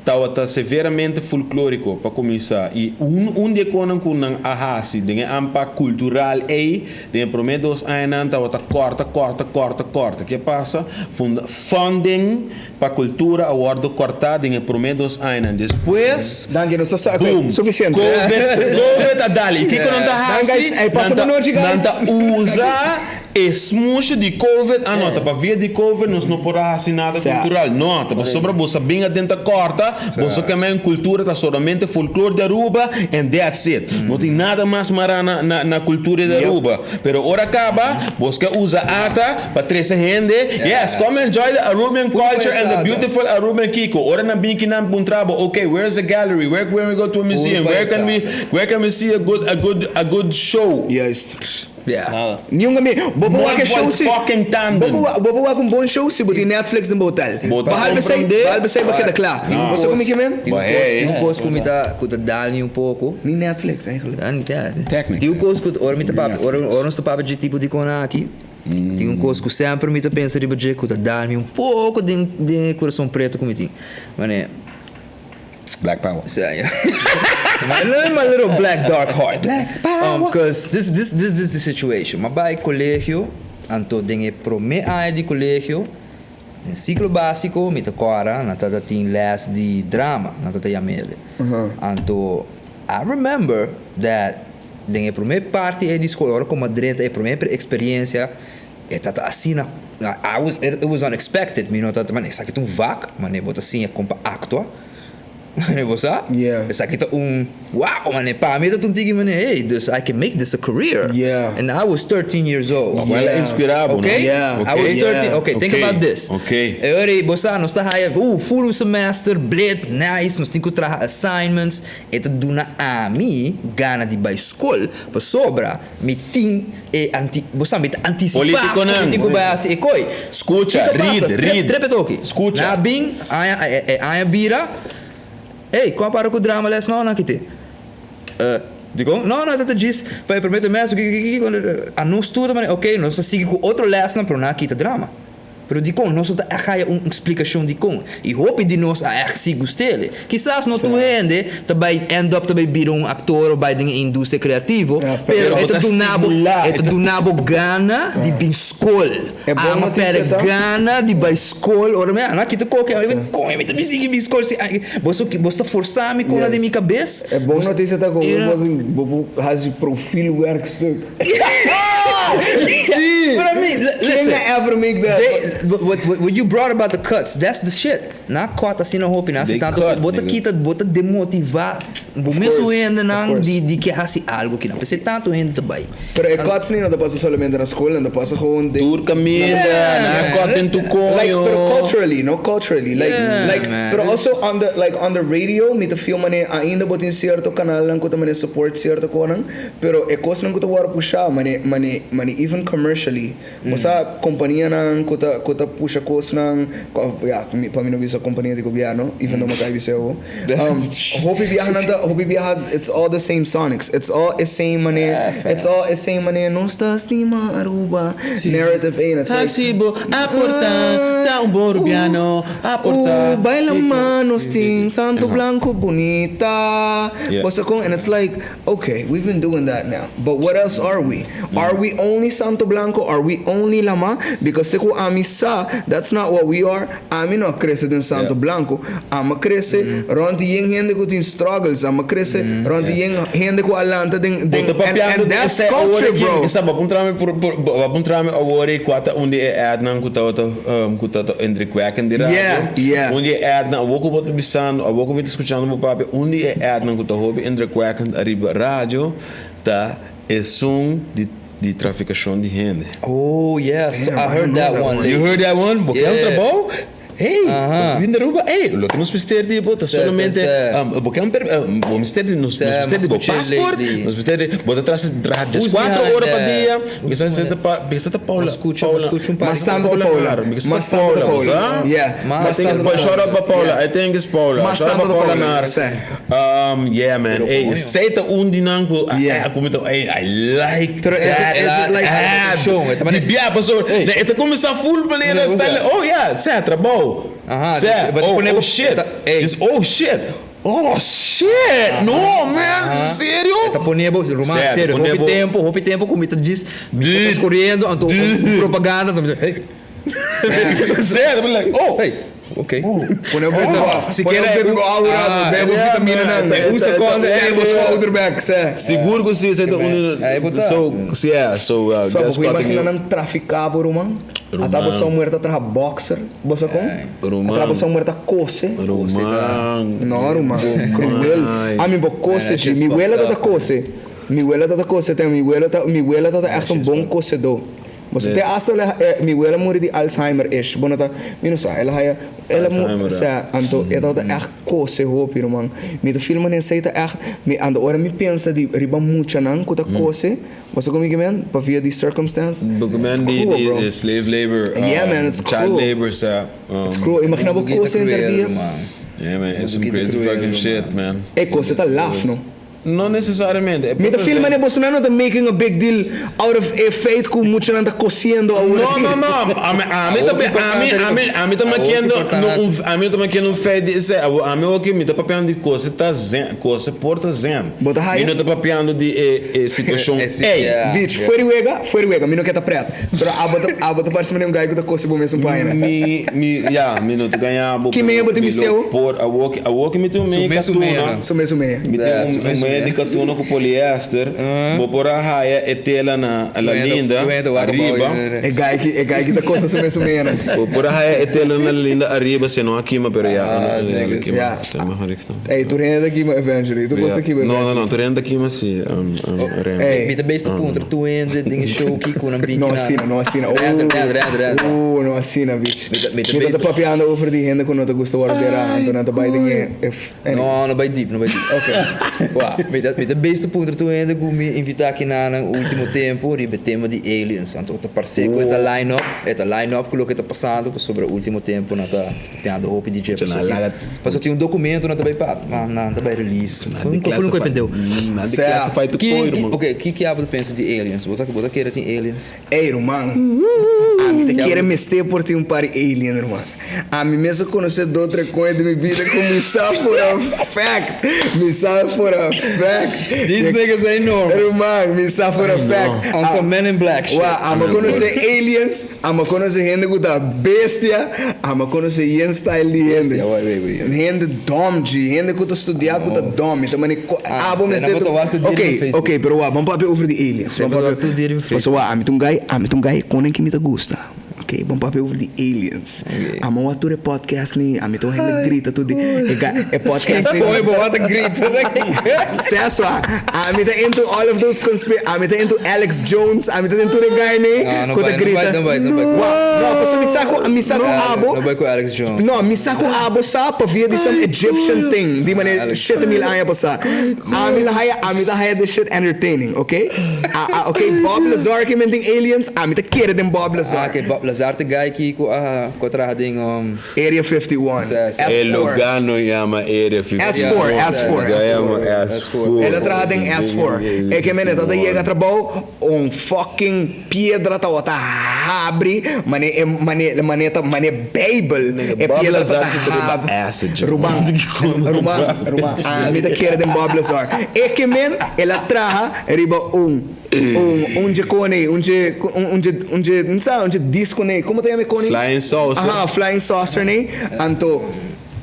Tabata severamente folklóriko pa kuminsá i un un di e konan ku nan a hasi den e aanpak kultural ei den e promé dos añanan tabata kòrta, kòrta, kòrta, kòrta. Ke pasa? Funda funding pa kultura a wòrdu kòrtá den e promé dos añanan. Despues, Danki, nos ta sa, boom! oké, sufisiente. Covid, Covid a dal. I kiko nan ta Dan hasi? guys, ey, pasa Nan ta bon nochi, guys. nan ta usa E smusha di covid, ah no, ta pavia di covid nos no por a hasi nada Sa. cultural. No, ta pasobra bo sa bin aden ta corta, bo sa keme cultura ta solamente folklore di Aruba and that's it. No tin nada mas mara na na na cultura di Aruba. Pero ora caba, bo ke usa ata pa trece hende, yes, come enjoy the Arubian culture and the beautiful Arubian kiko. Ora nan bin kinan puntra bo, okay, where is the gallery? Where can we go to a museum? Where can we where can we see a good a good a good show? Juist. Yeah. Nada. Niun kaminda. Bo por wak e show si. Fucking tanden. Bo por bo por wak un bon show si bo tin Netflix den bo hotel. Bo ta Behalve esei, comprende? behalve esei bo keda kla. Bo sa ku mi ke men? Tin un But kos, hey. tin un kos ku mi ta ku ta dal mi un poko. Ni Netflix eigenlijk. Ah, ni ta. Technically. Tin un kos ku ora mi ta papia, ora ora nos ta papia dje tipo di kona aki, tin un kos ku semper mi ta pensa riba dje ku ta dal mi un poko den den e kurason pretu ku mi tin. Manera. Black power. Sa, yeah. My, my little black dark heart. Black power. Cause this, this, this, this is the situation. M'a bai colegio, anto den e prome aña di colegio, den ciclo basico, mi ta cora, nan tata tin les di drama, nan tata yam'ele. Anto, I remember that den e prome parti ei di school, ora cu m'a drenta e prome experiencia, E tata asina, I was, it was unexpected, mi no tata, man esaki ta un vak, mane bo ta siña kon pa actua, mane bo sa, Yeah. esaki ta un, wow, mane pa mi ta un tiki mane, hey, dus I can make this a career. Yeah. And I was 13 years old. Well, Yeah. inspirá bo, no? Okay? Yeah. I was Okay. 13, okay, think Okay. about this. Okay. E ora ei, bo sa, nos ta haya, full un semester, blit, nice, nos tin ku traha assignments, e ta duna ami gana di bai skol, pasobra mi tin E anti, bo sa mi ta antisipá Politikonan. ku mi tin ku bai hasi e koi. Skucha, Kiko pasa? read, read. Trep e toki. Skucha. Na bin, aña, e, e aña bira, Ey, kon a para ku drama les no nan kiti? Eh, dikon? No, no, e ta djis pa e promé trimestre, kiko, kiko, kiko, a nos tur ta manera, ok, nos ta sigui ku otro lesnan, pero nan a kita drama. Pero dikon? Nos no ta ègt haya un splikashon dikon. I hopi di nos a ègt si gust'el. Kisas no tur hende ta bai end up ta bai bira un aktor o bai den e industria kreativo, pero e ta duna bo, e ta duna bo gana di bin skol. E bon Ama notisia pèrdè ta? gana di bai skol. Ora mi a kita koke, mi kon mi ta bin sigui bin skol si bo bo ta forsa mi kona den mi kabes. E bon notisia ta ku bo por hasi profielwerkstuk. Sí. But I mean, listen. Ken a ever make that? They, what, what, what you brought about the cuts, that's the shit. Na cut asina hopi, na They tanto cut, bo ta nigga. kita, bo ta demotiva, bo mes course, hendenan of course. di di ke hasi algo kina. P'esei tanto hende ta bai. Pero e cuts ni no ta pasa solamente na school, nan ta pasa gewoon den Tur caminda, Yeah, na cut den tu coño. Like, pero culturally, no culturally. Like, Yeah, like, man. pero also on the, like, on the radio, mi ta feel mane ainda bo tin cierto kanalnan ku ta mane support cierto konan. Pero e kosnan ku ta wòrdu pushá, mane, mane, mane even commercially, bo sa kompanianan ku ta, ku ta pusha kosnan, ku òf ya, mi, pa mi no bisa kompania di gobièrnu, even though mi ta bisa awo. Hopi biahanan ta, hopi biaha, it's all the same sonics, it's all e same mane, it's all e same mane, nos ta stima Aruba, narrative ein, it's like. Hasi bo aportá, ta un bon rubiano, aportá. Baila manos tin Santo Blanco bunita, bo sa kon, and it's like. Okay, we've been doing that now, but what else are we? Are we only Santo Blanco? Are we only Lama? Because te ku ami sa, that's not what we are. Ami no a krese den Santo Blanco. Ami a krese rond di yen hende ku tin struggles. Ami a krese rond di yen hende ku a lanta den, Bo den ta and, papiando and di that's esei awor culture, aki, bro. Esa, bo a puntra mi por, por, bo a puntra mi awor ei kua ta un di e adnan ku tabata, um, ku ta indrukwekkend di radio. Yeah, yeah. Un di e adnan, awor ku bo ta bisando, awor ku mi ta skuchando bo papia, un di e adnan ku ta hopi indrukwekkend ariba radio ta esun di di trafikashon di hende. Oh yes, Damn, I I heard don't know that that one. one. You heard that one? Bo ke un Yeah. trabou? Hey, Aha. bo bin di Aruba, hey, loke nos mester di bo ta Sê, solamente, sê, sê. bo ke un per, bo mester di, nos, Sê, nos mester di bo mas kuch'é passport, lately. nos mester di, bo ta tras traha Who's dieskuatro behind ora pa that? dia, mi sa ta pa, mi sa ta Paula, Mas kucha, Paula, mas kucha un par Mas di- tanto ta Paula. Mi sa Mas ta tanto ta Paula, Paula. sa? Yeah. Mas Mas I think tanto ta it's, shout out pa Paula, Yeah. I think it's Paula. Mas Shout out tanto pa ta Paula Paula, Nar. sê. Yeah man, Pero hey, coño. esei ta un di nan ku, Yeah. ah, ku mi ta, hey, I like Pero is it- that is it like- ad. Show, e ta Di bia, pasobra, e ta kuminsá full manera style, oh yeah, sê, trabou. Aha, Sê, dus, but oh, pone oh bo- shit, ta- hey. Just, oh shit, oh shit, no man, serio? E ta pone bo, ruman, Sê, serio, pone hopi bo- tempo, hopi tempo ku mi ta djis, mi ta Dude. skoriendo, anto Dude. propaganda, anto mi ta, hey. Sê, ta like, oh. Hey, ok. Pone bo Oh, si quiere pone bo ah, aura, bebo yeah, vitamina man. nan. E Usa ta- con ta- stable schouderback, sê. Sigur ku si, esei ta un Aí botar. So, yeah, so So, that's bo cutting imagina you. nan trafica bo ruman. Ruman. Ata bo sa muer ta traha boxer, bo sa con? Ruman. Ata bo sa muer ta cose. Ruman. No, ruman, cruel. Ami bo cose, Eh, ji. Mi she's wela fucked ta up. cose. Mi wela ta cose, ten mi wela ta mi wela ta echt un bon cosedó. Bo te hasta el a, eh, mi wela a muri di Alzheimer ish. Bo no ta, mi no sa, el a haya, el a mu, Alzheimer, sa, anto e tabata ègt kose hopi, ruman. Mi ta feel manera esei ta ègt, mi, anto ora mi pensa di riba muchanan ku ta kose, bo sa kon mi ke men? Pa via di circumstance. Bo ke It's men di, cruel, di, bro. di slave labor, Yeah, man, it's child cruel. labor, sa. It's cruel. Imagina bo kose henter dia. Yeah, man, it's some Mundo crazy kita cruel, fucking shit, man. man. E kose ta laf, no? No necesariamente. E Mi ta por feel esempel. manera bosonan no ta making a big deal out of e feit ku muchanan ta kosiendo awor No, aki. no, no. Ami, ami ta, Awor ki ami, importante ami, ami ta Awor ki makiendo no importante. un, ami no ta makiendo un feit di esei. Awor, ami awor ki mi ta papiando di kos ta zen, kos por ta zen. Bo ta haya? Mi no ta papiando di e, e situashon E si- ei. yeah. Bitch, fuera di wega, fuera di wega, mi no ke ta pret. Pero abo ta, abo ta parse manera un guy ku ta kose bo mes un paña. Mi, mi, ya, mi no ta gaña bo. Ki meia bo tin Mi lo bisteu? por, awor ki, awor ki mi tin un Su meia mes un katuna. meia, no? Su mes un meia. Mi tin un meia di katuna ku poliester. Bo por a haya e tela na La Linda, ariba. E guy ki, e guy ki ta kose su mes un meia, no? Bo por a haya e tela na La Linda ariba, si no a kima, pero ya, ya lo kima. Ya. Sa mehor ik Ey, tur hende ta kima eventually. Tur kos ta kima No, no, eventually. no, tur hende ta kima si, Rem. Ey. Mi ta bes ta puntra tur hende den e show ki ku nan bin No kina. asina, no asina. Render, render, render, render. No asina, bitch. Mi ta- mi ta Mi ta bes ta- papiando over di hende ku no ta gusta wòrdu derá, anto nan ta bai den e, e f- No, no bai deep, no bai deep. Ok. Wak, mi ta, mi ta bes ta puntra tur hende ku mi invitá kina nan ultimo tempu riba e tema di aliens. Anto ta parse ku e ta line up, e ta line up ku loke ta pasando pasobra ultimo tempu nan ta Piando hopi di dje paso tin paso tin un documento nan ta bay pa nan ta bay release Nan cu cu pendeu Sea ki ok ki ki abo ta pensa di aliens bo ta bo ta kere tin aliens. Ey ruman ami ta kere mester por tin un par di alien ruman ami mes a conoce dos tres coño den mi bida cu mi sa for a fact mi sa for a fact These niggas ain't normal ruman mi sa for a fact on some men in black shit Wa ami a conoce aliens. Amo conoce hende cu ta bestia, amo conoce yen style di hende. Bestia, wait, wait, wait. Hende dom dji, hende cu ta studia cu ta dom. Mi ta mane co- Ah, abo sena mester bo ta wak tur dia Ok, riba Facebook. ok, pero wak, ban papia over di aliens. Sena Ban bo ta papia wak tur dia riba Facebook. Pasobra wak, ami ta un guy, ami ta un guy konen ki mi ta gusta. Ok, ban papia over di aliens. Ok. Amo wak tur e podcast ni, ami ta un hende grita tur di e guy, e podcast ni. Oye, bo wak ta grita. Ses wak, ami ta into all of those conspira, ami ta into Alex Jones, ami ta into tur e guy ni. No, no Ku ta bai, no grita. bai, no bai, no bai. Wak, no, pasobra mi sa ku, mi sa ku abo. No bai ku Alex Jones. No, mi sa ku abo sa pavia di some Egyptian thing, di manera Alex shete mil aña pasá. Ami ta haya, ami ta haya this shit entertaining, ok? A, a, ok, Bob Lazar ke men tin aliens, ami ta kere den Bob Ah, Lazar. ok, Bob Lazar ta guy ki ku a, ku a traha den um. Area 51, Sa, sa. E S4. lugar no yama Area 51. S4, S4. Lugar yama S4. El a traha den S4. E ke men e ta ta yega trabou, Un fucking piedra tabata habri mane e mane mane ta mane bijbel e Bob piedra Lazar tabata ki ta riba hab acid, joh. Ruman ruman ruman ami ta kere den Bob Lazar e ke men el a traha riba un un un dje kone un dje un dje un dje no sa un dje disco nei como ta yama e kone Flying saucer. Aha flying saucer nei anto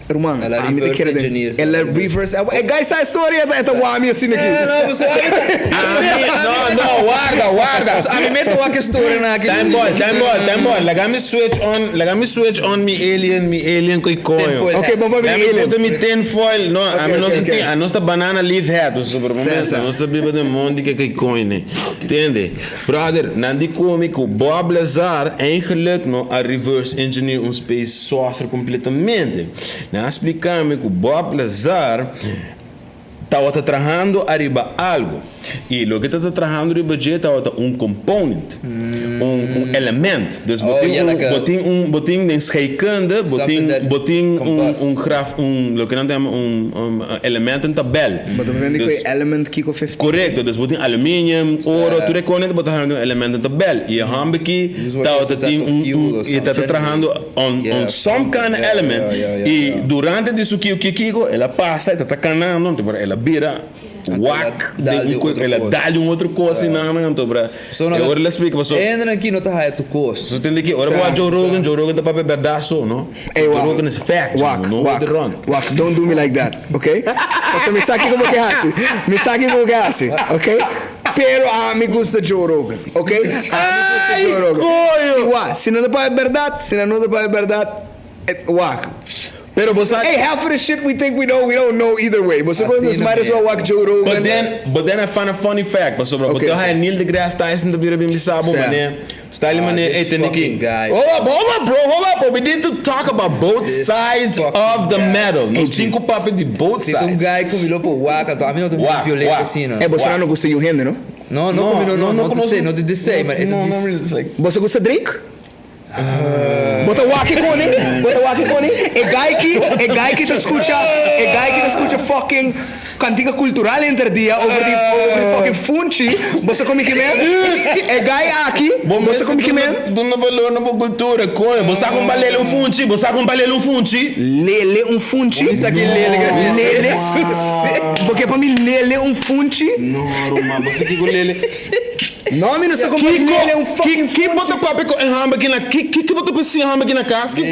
Ruman, El a ami ta reverse kere den. engineer El a reverse. E guy sa e story, e ta wami asina aki. Eh, no, pasobra ami ta. Ami, no, no, warda, warda. Ami me ta wak e story nan aki. Time ball, time ball, time ball. Laga mi switch on, laga mi switch on mi alien, mi alien koi koño. Tinfoil Ok, bon pa mi Laga mi alien. puta mi tinfoil. No, ami no ok, ta ok. tin, anos ta banana leaf hat, pasobra Sa, momento, sa. nos ta biba den mondi ke koi koño ne. Tende? Brother, nan di komi ku Bob Lazar eigenlijk no a reverse engineer un space Saucer completamente. Nan a splica mi cu Bob Lazar tawata trahando ariba algo. Y loke ta ta trahando riba dje tawata un component, un un element. Dus bo Oh, tin yeah, un, like a bo tin un, bo tin den scheikunde, bo Something tin, that bo tin un, combusts. un graf, un loke nan ta yama un, un elemententabel. Bo ta bende cu Dus e element Kiko 15. Correcto, dus bo tin aluminium, oro, tur e cosnan bo ta haya den un elemententabel. Y e homber ki Use what tawata is that tin of un, fuel un, or y ta ta something. trahando on, Yeah, on some kind of yeah, element. yeah, yeah, yeah, Y yeah. durante di su kiko kiko, el a pasa, e ta ta canando, anto bra el a bira wak Anto el a den dal un un otro el a cos. dal un otro cos y nan, anto bra So no e ta- ora el a splica paso. Hende nan aki no ta haya tu cos. So tende ki ora bo wak Joe Rogan, Joe Rogan ta papia berdad so, no? Ey, Joe wak. Rogan is fact, Wak, no wak, hold rond. wak, don't do me like that, ok? Pasobra mi sa kiko bo ke hasi. Mi sa kiko bo ke hasi, ok? Pero ami gusta Joe Rogan, ok? Ami gusta Joe Rogan. Si wak, si no ta papia berdad, si nan no ta papia berdad, wak. Pero bo sa. Hey, half of the shit we think we know, we don't know either way. Bo sa kon nos Asina might as well mes. wak Joe Rogan. But then I find a funny fact, pasobra bo Okay. ta haya Neil deGrasse Tyson ta bira bin bisa bo Sa. mane, style Ah, mane, this hey, tene fucking ki. guy. Hold up, bro, hold up, bro. We need to talk about both This sides fucking of the guy. medal. Nos tin ku papia di both Si un sides. guy ku mi lo por wak, anto ami no ta Wak, violento wak. asina. Eh, bo Wak. no gusta yu hende, no? No, no, no, no, no, te no te desei, maar No, no, really, it's like Bo gusta Drake? Bo ta wak e kone? Bo ta wak e kone? E guy ki ta skucha, e guy ki ta skucha fucking kantika kultural henter dia over di fucking funchi. Bo sa kon ke men? E guy aki, bo sa kon ke men? Duna balor na bo kultura, koño. Bo sa kon lele un funchi, bo sa kon lele un funchi. Lele un funchi. Sa ki lele Lele. Pasobra pa mi lele un funchi. No, ruman, bo sa kiko lele. No, mi no sa kon lele un fucking Ki bo ta papia ku e hòmber aki na ki bo ta pensa e hòmber aki na kas? Ki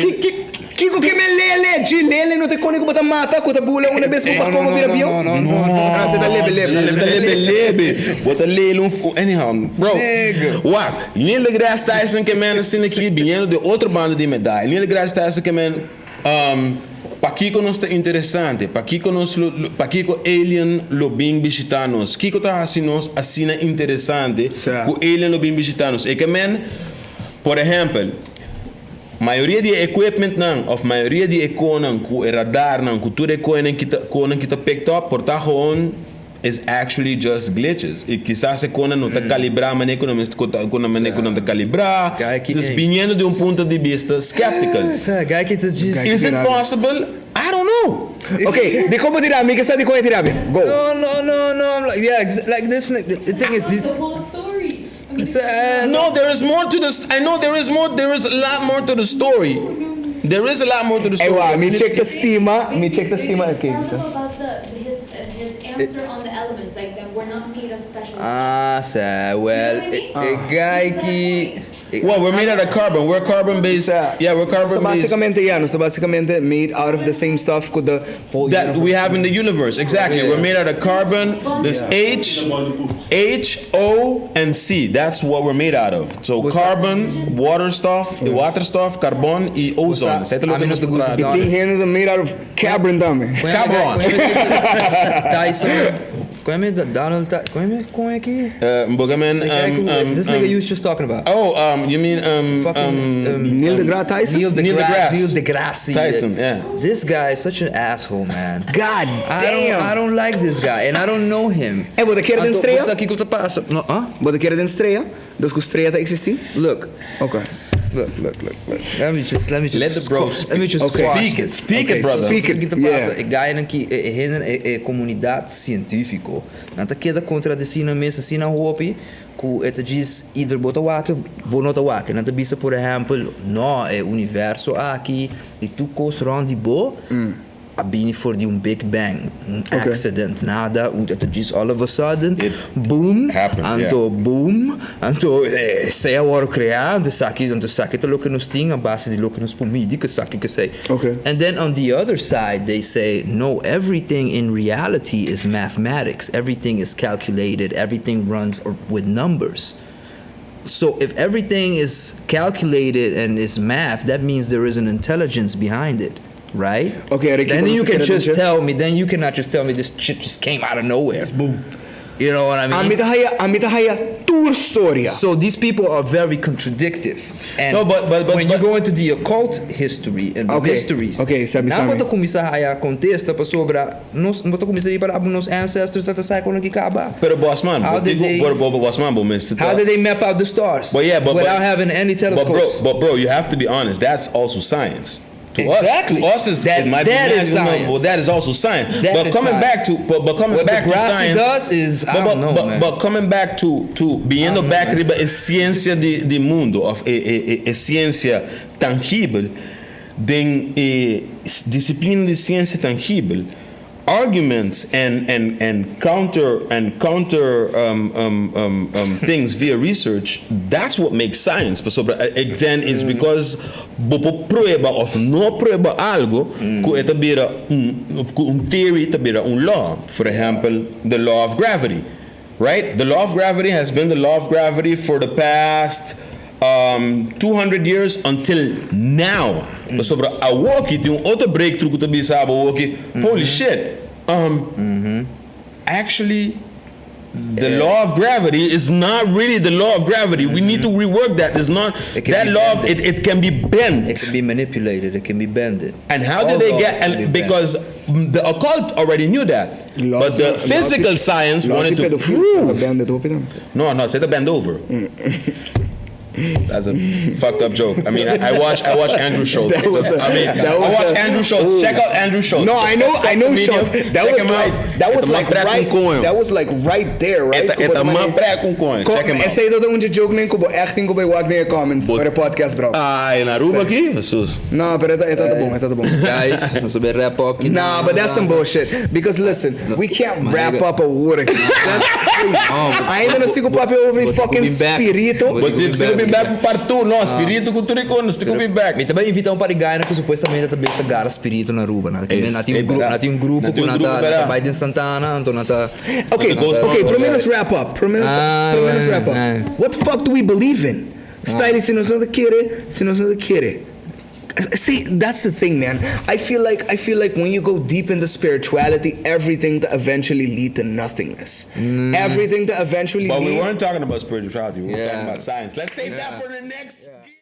Kiko ke men lele? Gi lele no ta kone ku bo ta mata, ku ta bula un bes pa kome bira bieu. No, no, no, no. Ah, bo ta lebe lebe. Lele lebe lebe. Bo ta lele un anyhow, bro. Nigga. Wak, Neil deGrasse Tyson ke men asina aki biniendo di otro banda di medaya. Neil deGrasse Tyson ke men pakiko nos ta interesante, pakiko alien lo bin bishitá nos. Kiko ta hasi nos asina interesante Serto. ku alien lo bin bishitá nos. E ke men, por ehèmpel, mayoria di equipment nan, òf mayoria di e konan, ku e radar nan, ku tur e konan ku ta picked up, por ta gewoon is actually just glitches. I kisas e konan no ta kalibrá, mané ku nan ku nan mané ku nan ta kalibrá. Guy ki Dus biniendo di un punto di bista skeptical. Esa, guy ki ta just. Is it possible? I don't know. Ok, di kon tira, mi ke sa di kon tira. Go. No. I'm like, yeah, like this. The thing is, this. The whole story. I mean, No, there is more to this. I know there is more. There is a lot more to the story. There is a lot more to the Hey, story. wa, mi check the stima, mi check the stima. Okay, Tell bisa. them about his answer on the elements, like that we're not made of special stuff. Ah, sa, well, You know what I mean? e guy ki. Well, we're made out of carbon. We're carbon based. Sa- Yeah, we're carbon based. Básicamente, yeah, nos ta básicamente made out of the same stuff ku the whole That we have in the universe. Exactly. We're made out of carbon. This H, H, O, and C. That's what we're made out of. So carbon, water stuff, the water stuff, carbon i ozone. Esei ta A mi no loke gusta nos I tin hende made out of carbon tambe. Cabron. Tyson. Kon e Donald Kon e ki? Bogaman, This nigga you was just talking about. Oh, you mean Fucking Neil deGrasse Tyson? Neil Neil deGrasse. deGrasse. Neil deGrasse. Tyson, yeah. This guy is such an asshole, man. God I damn. don't, I don't like this guy, and I don't know him. Eh, bo ta kere den Anto, strea? bo sa kiko ta pasa? No, huh? Bo ta kere den strea? Dus ku strea ta eksistí? Look, Ok. look, look, look, look. Let me just Let the bro Let me just Okay. squash Speak it, this. speak it, Okay, brother. speak it. Kiko ta pasa? Yeah. E guy nan ki e hende e komunidat sientífiko. Nan ta keda kontradisí nan mes asina hopi ku e ta djis either bo ta wak bo no ta wak. Nan ta bisa, por ehèmpel, no, e universo aki i tur kos rònt di bo a bini for di un Big Bang, un accident, nada, e ta djis all of a sudden, It boom, happened, anto boom, anto esei a wòrdu kreá, anto esaki ta loke nos tin a base di loke nos por midi, ku esaki ku esei. And then on the other side, they say, no, everything in reality is mathematics. Everything is calculated. Everything runs with numbers. So if everything is calculated and is math, that means there is an intelligence behind it, right? Okay, Ricky, Then what you was the can just intelligence? tell me. Then you cannot just tell me this shit just came out of nowhere. Boom. You know what I mean? Ami ta haya tur storia. So these people are very contradictive. And No, but when you go into the occult history and the mysteries, Okay, sabi, nan sabi. bo ta kuminsá haya kontesta pasobra nos bo ta kuminsá para nos ancestors ta sai kon ki kaba. Pero boss man, How but did they- but boss man, but Mr. How did they map out the stars? But yeah, but without but, having any But bro, telescopes. but bro, you have to be honest. That's also science. To Exactly. us, to us is That- it might that be is science. Well, that is also science. That but is coming back science. to but coming What back to Degrassi science does is, I but, don't but, know, but, man. but coming back to biniendo back riba e siensia di mundu òf e siensia tangibel, den e disiplina di siensia tangibel, arguments and counter things via research, that's what makes science. Pasobra then it's because bo por prueba òf no prueba algu ku e ta bira un un theory, ta bira un law. For example, the law of gravity, right? The law of gravity has been the law of gravity for the past 200 years until now. Sobre awoki tin un otro breakthrough ku ta bisa awoki. Holy shit. Actually, the law of gravity is not really the law of gravity. We need to rework that. It's not It can that be law. Of, bended. it can be bent. It can be manipulated, it can be bended. And how All did they laws get? can be And bent. because the occult already knew that, but the physical science wanted to prove. Bend it open. No, say the bend over. That's a fucked up joke. I mean, I watch Andrew Schultz. That was a- I mean, that I was watch a- Andrew Schultz. Ooh. Check out Andrew Schultz. No, I know, Fucked I up know comedian. Schultz. That Check was him like, out. that was E ta like man right, ku coin. that was like right there, right? E ta, e ta man prek un coin. Check him out. Esei ta un joke nan ku bo echt tin ku bai wak den comments pa e podcast drop. Ah, na Aruba aki? Jesus. No, pero e ta bon, e ta bon. Guys, nos ta wrap up. aki. Nah, but that's some bullshit. Because listen, we can't My wrap nigga. up a water. That's crazy. Ainda nos tin ku papia over But fucking be back. spirito. But it's gonna be back part 2, no? Spirito ku tur kos, it's gonna be back. Mi tambe a invitá un par di guy ku supuestamente tambe ta gara spirito na Aruba. Na tin Es, un é grupo, verdade. na tin un grupo Na ku tin un na grupo, ta na verdade. ta Biden Santana, anto na ta Okay, The ghost okay, of- promé nos wrap up. Promé nos, Ah, promé nos wrap up. ah. What the fuck do we believe in? Style, si nos no kere, si nos no kere. See, that's the thing, man. I feel like when you go deep into spirituality, everything to eventually lead to nothingness. Everything to eventually But lead we weren't talking about spirituality. We were Yeah. talking about science. Let's save that for the next.